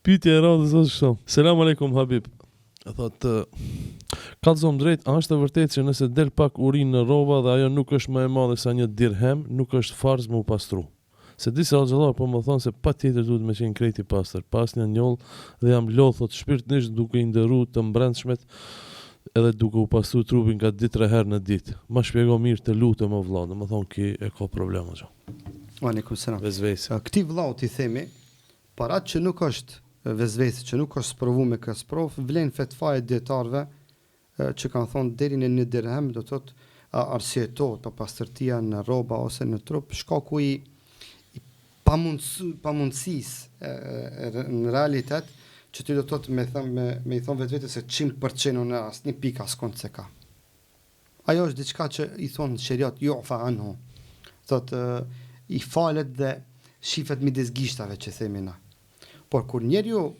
Pyetja e radhës është kështu. Selam aleikum Habib. Thotë Kallzom drejt, a është e vërtetë që nëse del pak urinë në rroba dhe ajo nuk është më e madhe sa një dirhem, nuk është farz me u pastru? Se disa hoxhallarë po më thonë se patjetër duhet me qenë krejt i pastër, pa asnjë njollë dhe jam lodhë thotë shpirtnisht duke i ndërru të mbrendshmet edhe duke u pastru trupin nga dy-tre herë në ditë. Ma shpjego mirë të lutem o vëlla, domethënë ky e ka problem hoxha. Wa alejkum selam. Vesvese. Këtij vëllaut i themi, Për atë që nuk është vesvese, që nuk është sprovu me këtë sprovë, vlen fetvaja e dijetarëve që kanë thonë deri në një dirhem, do të thotë arsyetohet papastërtia në rroba ose në trup, shkaku i i pamundësisë në realitet që ti do të thotë me thënë me me i thonë vetvetes se 100% unë asnjë pikë askund s'e ka. Ajo është diçka që i thonë në sheriat ju'fa anhu. Thotë i falet dhe shifet midis gishtave që themi na. Por kur njeriu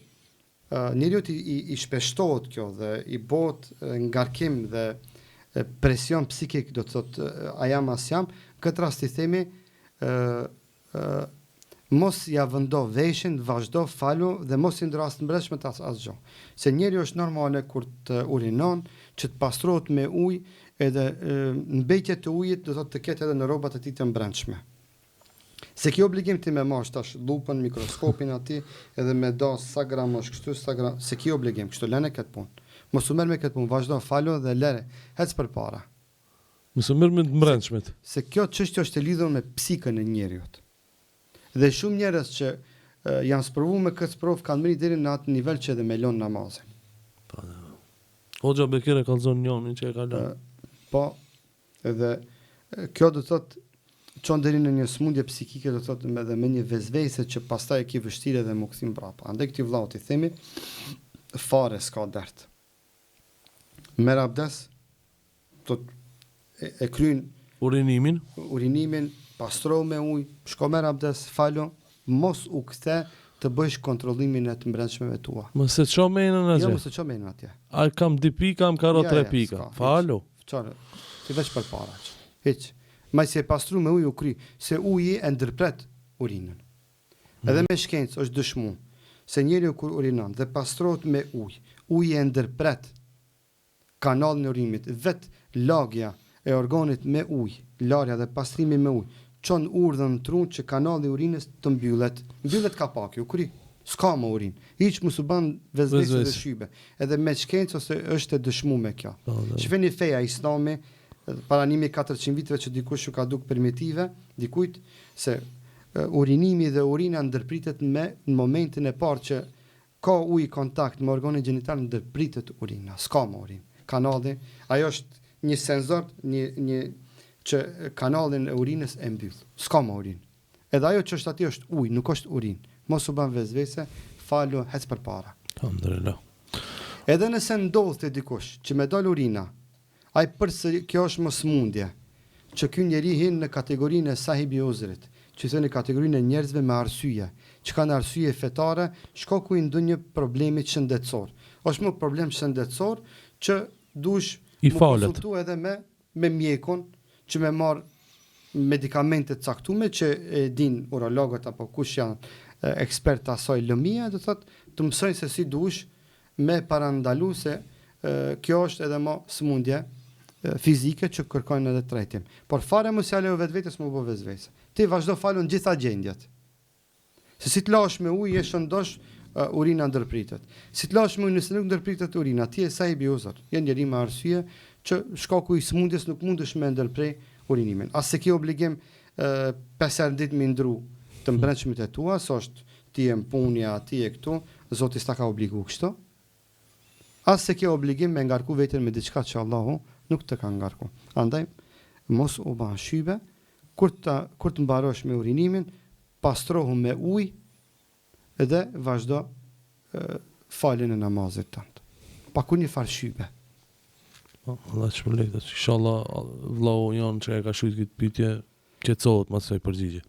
njeriut i, i, i shpeshtohet kjo dhe i bëhet ngarkim dhe presion psikik, do të thotë a jam a s'jam, në këtë rast i themi ë Ë mos ja vëndo veshin, vazhdo falu dhe mos i ndro as të mbrendshmet as asgjë. Se njeriu është normale kur të urinon, që të pastrohet me ujë edhe mbetje të ujit do thotë të ketë edhe në rrobat e tij të mbrendshme. S'e ki obligim ti me mash tash llupën, mikroskopin aty edhe me da sa gram është kështu, sa gram, s'e ki obligim, kështu lëne këtë punë. Mos u merr me këtë punë, vazhdo falu dhe lëre, ec përpara. Mos u merr me të mbrendshmet. Se kjo çështje është e lidhur me psikën e njeriut. Dhe shumë njerëz që janë sprovu me këtë sprovë kanë mri deri në atë nivel që edhe me lon namazin. Po. Hoxha Bekir e kallzon njonin që e ka lënë. Po. Edhe kjo do të thotë çon deri në një sëmundje psikike do të thotë me dhe me një vesvese që pastaj e ki vështirë edhe m'u kthy mbrapa. Andaj këtij vllaut i themi fare s'ka dert. Merr abdes, do e, e kryen urinimin, urinimin, pastrohu me ujë, shko merr abdes, falu, mos u kthe të bëjsh kontrollimin e të mbrendshmeve tua. Mos e ço menën atje. Jo, mos e ço menën atje. A kam dy pika, am ka ra ja, tre ja, pika. Falu. Çfarë? Ti veç përpara. Hiç. Masi e pastru me ujë u kry, se uji e ndërpret urinën. Edhe me shkencë është dëshmu se njeriu kur urinon dhe pastrohet me ujë, uji e ndërpret kanalin e urinimit, vetë lagja e organit me ujë, larja dhe pastrimi me ujë, çon urdhër në tru që kanali i urinës të mbyllet, mbyllet kapaki, u kry, s'ka më urinë, hiç mos u ban vesvese dhe shybe, edhe me shkencë ose është e dëshmume kjo. Po, Shifeni feja islami para 1400 viteve që dikush ju ka duk primitive, dikujt, se urinimi dhe urina ndërpritet me në momentin e parë që ka uji kontakt me organin gjenital ndërpritet urina, s'ka më urinë. Kanali, ajo është një senzor, një një që kanalin e urinës e mbyll. S'ka më urinë. Edhe ajo që është aty është ujë, nuk është urinë. Mos u ban vesvese, falu, hec përpara. Alhamdulillah. Edhe nëse ndodh te dikush që me dal urina, Ai përsëri, kjo është më sëmundje, që ky njeri hin në kategorinë e sahibi uzrit, që thonë kategorinë e njerëzve me arsye, që kanë arsye fetare, shkaku i ndonjë problemi shëndetësor. Është më problem shëndetësor që duhesh mu konsultu edhe me me mjekun që me marr medikamente të caktume që e din urologët apo kush janë ekspertë të asaj lëmie, do thotë të mësojnë se si duhesh me parandalu se kjo është edhe më sëmundje fizike që kërkojnë edhe trajtim. Por fare mos ja lejo vetvetes me u bë vesvese. Ti vazhdo falu në gjitha gjendjet. Se si të lash me ujë, je shëndosh, urina ndërpritet. Si të lash me ujë, nëse nuk ndërpritet urina, ti je sahibi uzër. Je njeri me arsye që shkaku i sëmundjes nuk mundesh me ndërpre urinimin. As s'e ke obligim pesë herë në ditë me ndru të mbrendshmit e tua, se është ti je në punë, ja ti je këtu, Zoti s'ta ka obligu kështu. As s'e ke obligim me ngarku veten me diçka që Allahu nuk të ka ngarku. Andaj mos u ban shybe, kur të kur të mbarosh me urinimin, pastrohu me ujë dhe vazhdo faljen e namazit tënd. Pa kurrnjë farë shybe. Po, Allah të shpërbleftë. Inshallah vllau jonë që e ka shkrujt këtë pyetje, qetësohet mas kësaj përgjigje.